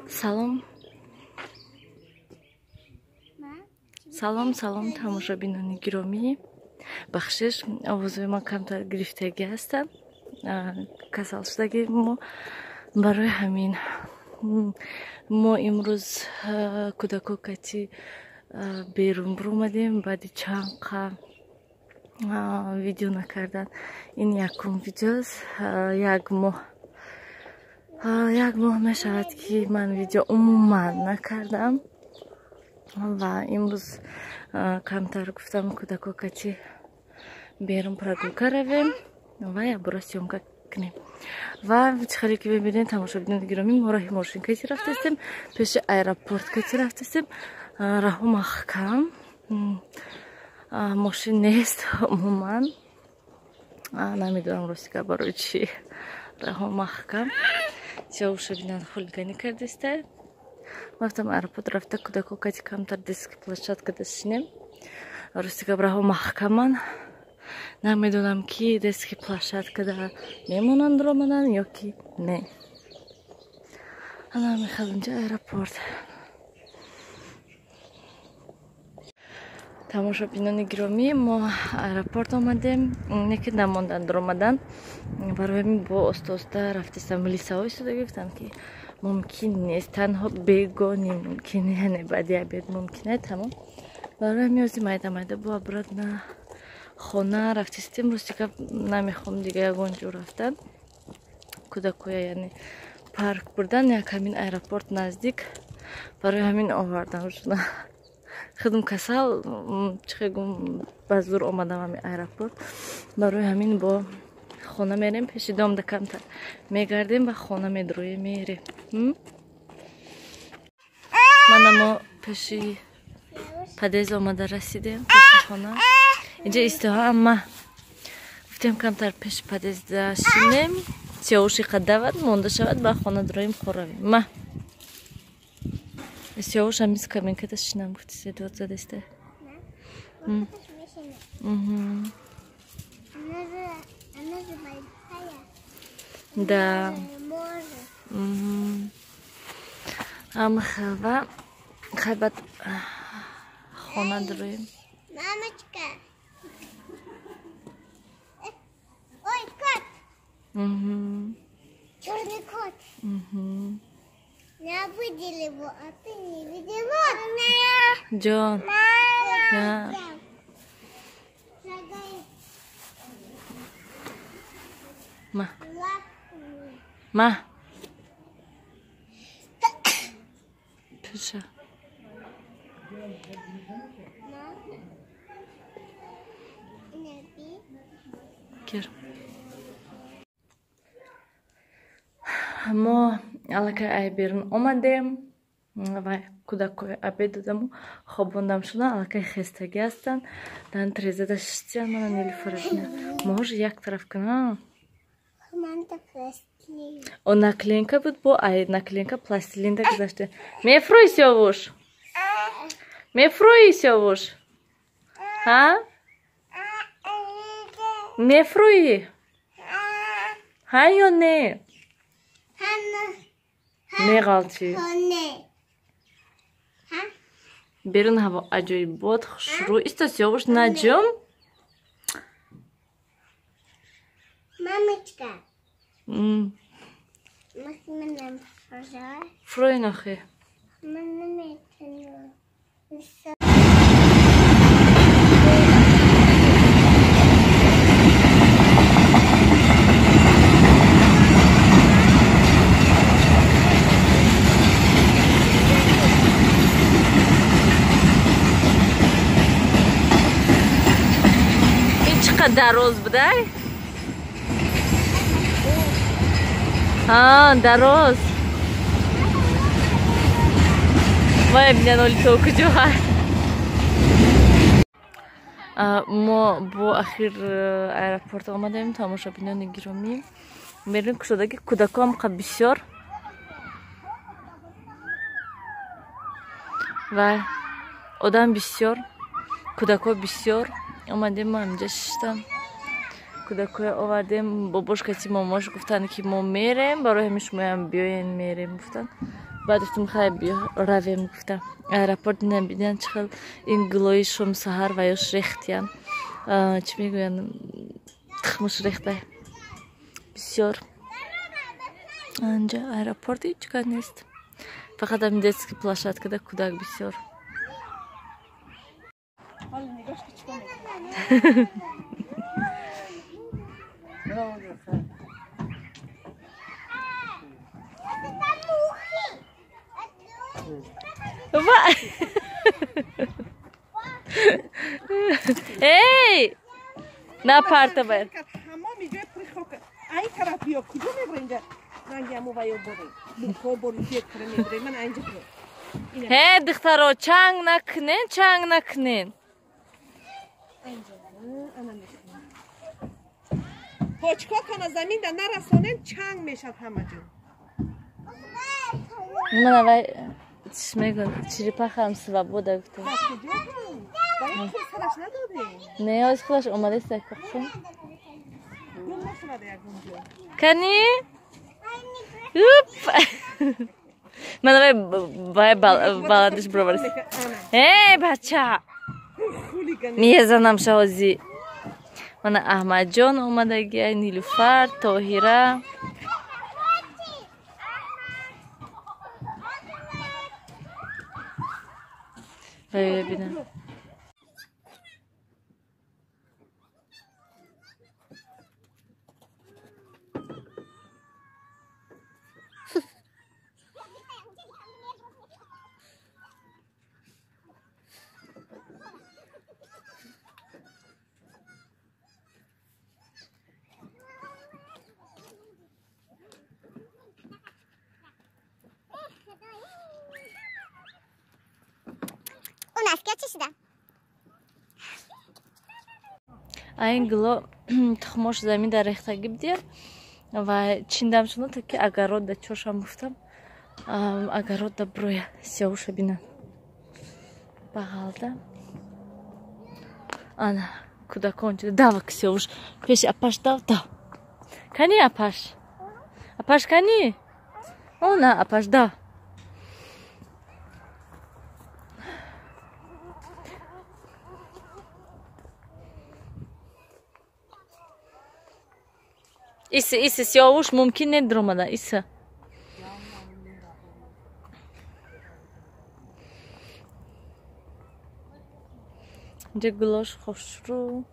Салом. Салом, салом, тамошобинони гиромӣ. Бахшиш, овозои ман камтар гирифтагӣ ҳастанд. Касал шудагӣ мо. Барои ҳамин мо имрӯз кӯдако кати берун биромадем. Баъди чанд қа видео накардан. Ин якум видеост. Як моҳ мешавад, ки ман видео умуман накардам. Ва имрӯз камтар гуфтам кӯдако кати берун прогулка равем ва якбора съёмка кунем. Ва чӣ хеле ки мебинед, тамошобинони гиромӣ, мо роҳи мошин кати рафтастем, пеши аэропорт кати рафтастем. Раҳо маҳкам, мошин нест умуман. Намедонам ростика барои чӣ раҳо маҳкам. Сиёвуша бинанд, хулиганӣ кардаста. Рафтам аэропорт, рафта кӯдако кати камтар детский площадка дашинем. Ростика раҳо маҳкаман. Намедонам, ки детский площадкада мемонанд романан ё ки не. Ана мехел инҷа аэропорт. Тамошобинони гиромӣ, мо аэропорт омадем, не ки намонданд ромадан. Барои ҳамин бо оста оста рафтестам. Милисаҳо истода гирифтанд, ки мумкин нест, танҳо бегони мумкин, яъне баъди обед мумкин е, тамом. Барои ҳамин ози майда майда бо обратно хона рафтистем. Ростика намехоҳам дига ягон ҷо рафтан. Кӯдакоя яъне парк бурдан, як ҳамин аэропорт наздик, барои ҳамин овардам шуда. Худам касал, чӣ гум, ба зур омадам ҳамин аэропорт. Барои ҳамин бо хона мерем, пеши домда камтар мегардем ва хона медроем, мерем. Мана мо пеши подъезд омада расидем, пеши хона. Инҷа истоҳа, ма гуфтем камтар пеши подъезда шинем, сиёвуши қадавад, монда шавад, ба хона дроем, хоравем. Ма сиёвуш ҳамин скамейкада шинам гуфти, седот задаста. Да. Амхава хайбат хона дроем. Мамочка. Ой, кот. Черный кот. Я видела его, а ты не видела. Джон. Да. Ма. Ма. Пиша. Кир. Мо аллакай ай берун омадем ва кӯдакҳои обед додаму хобондам шуда, аллакай хестагӣ ҳастанд. Дан трезада шистиян, мана Нилуфарабина. Може як тараф кунам? О, наклейка буд, бо ай наклейка пластилинда гузашта. Мефрӯи сиёвуш? Мефрӯи сиёвуш? Ҳа? Мефрӯи? Ҳа ё не? Меғалчӣ. Берун ҳаво аҷоибот, хушрӯ. Исто сиёвуш, наҷум. Мамочка. Фрӯи нохи. Дароз будай? Ҳа, дароз. Вай бинан, оли то куҷо ҳа. Мо бо ахир аэропорт омадем, тамошобинони гиромӣ. Мерем кушодаги кӯдакоам қа бисёр. Ва одам бисёр, кӯдако бисёр. Омадем, мо ҳаминҷа шиштам. Кӯдакҳоя овардем, бобош кати момош гуфтанд, ки мо мерем, барои ҳамин шумоям биёен, мерем гуфтанд. Баъд гуфтам хай биё равем гуфта. Аэропорт набидан чӣ хел ин гулои шом саҳар ва ёш рехтиян. Чӣ мегӯянд? Тухмуш рехтай. Бисёр. Анҷа аэропорт ҳеҷ кас нест. Фақат ҳамин детский площадкада кӯдак бисёр. Эй! Напартабай. Ҳе, духтаро, чанг накунен, чанг накунен. Почкотона заминда нарасонен, чанг мешад ҳама ҷо. Мана вай чӣ мегӯянд, черепахаам свобода гуфта. Не, оз худаш омадаст якқисм. Кани? Уп! Мана вай баландиш бировард. Эй, бача! Мезанам шаҳози. Мана Аҳмадҷон омадагиай, Нилуфар, Тоҳира. Вай бинам. Айн гуло тухмош замин дар рехтагӣ бидиям ва чиндам шуно то ки агарот да чошам гуфтам, агарот да броя сиёвуша бинам. Бағалда. Ана кӯдакон чида давак сиёвуш пеши апаш дав дав. Кани апаш? Апаш кани? О на апаш дав. Иса, Иса, сиёвуш мумкин не даромада, Иса. Инҷа гулош хушрӯ,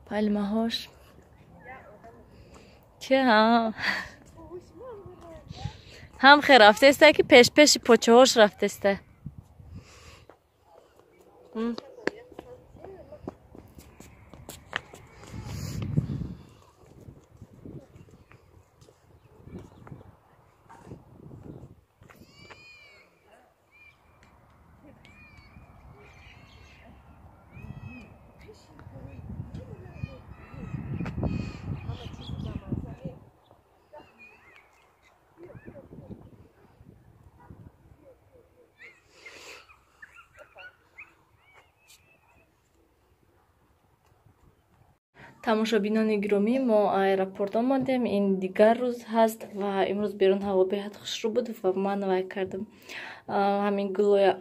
палмаҳош. Чи ҳа? Ҳам хе рафтеста ки пеш-пеши почаҳош рафтеста. Тамошобинони гиромӣ, мо аэропорт омадем. Ин дигар рӯз ҳаст ва имрӯз берун ҳаво беҳад хушрӯ буд ва ман вай кардам. Ҳамин гулоя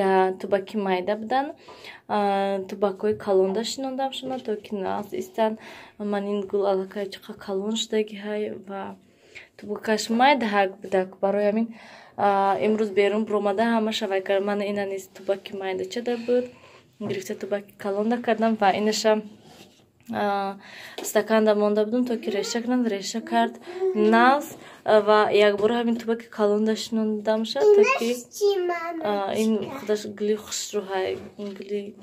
да тубаки майда буданд. Тубакҳои калонда шинондам шуна то ки нағз истанд. Ман ин гул аллакай чӣ қадр калон шудагиҳай ва тубакаш майда ҳак будак. Барои ҳамин имрӯз берун биромада ҳамаша вай кардам. Ман ина низ тубаки майда чада буд, гирифта тубаки калонда кардам ва инаша стаканда монда будам то ки реша кунанд. Реша кард нағз ва якбора ҳамин тубаки калонда шинондамша то ки ин худаш гули хушрӯҳай, ин гули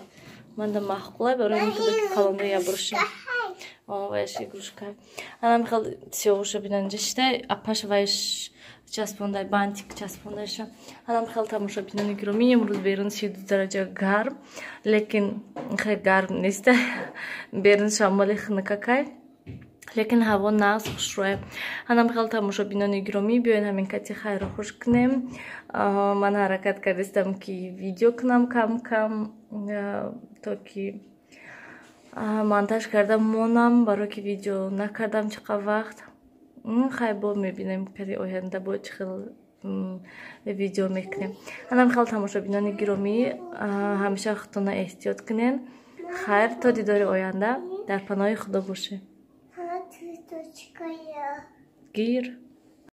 манда маъқулай. Барои ҳамин тубаки калонда якбора шин ваяш игрушка. Анам хел сиёвуша бинанҷа шидай апаш ваяш часпондай, бантик часпондайша. Анам хел тамошобинони гиромӣ, имрӯз берун 32 дараҷа гарм, лекин хеле гарм нест. Берун шамоли хунукакай, лекин ҳаво нағз хушрӯя. Анам хел тамошобинони гиромӣ, биёен ҳамин кати хайру хуш кунем. Ман ҳаракат кардистам ки видео кунам кам-кам, то ки монтаж кардам монам, барое ки видео накардам чӣ қадр вақт. Хай бо мебинем кади оянда бо чӣ хел Видео мекунем. Анам хел, тамошобинони гиромӣ, ҳамеша худтона эҳтиёт кунен. Хайр, то дидори оянда, дар паноҳи Худо бошед. Гир.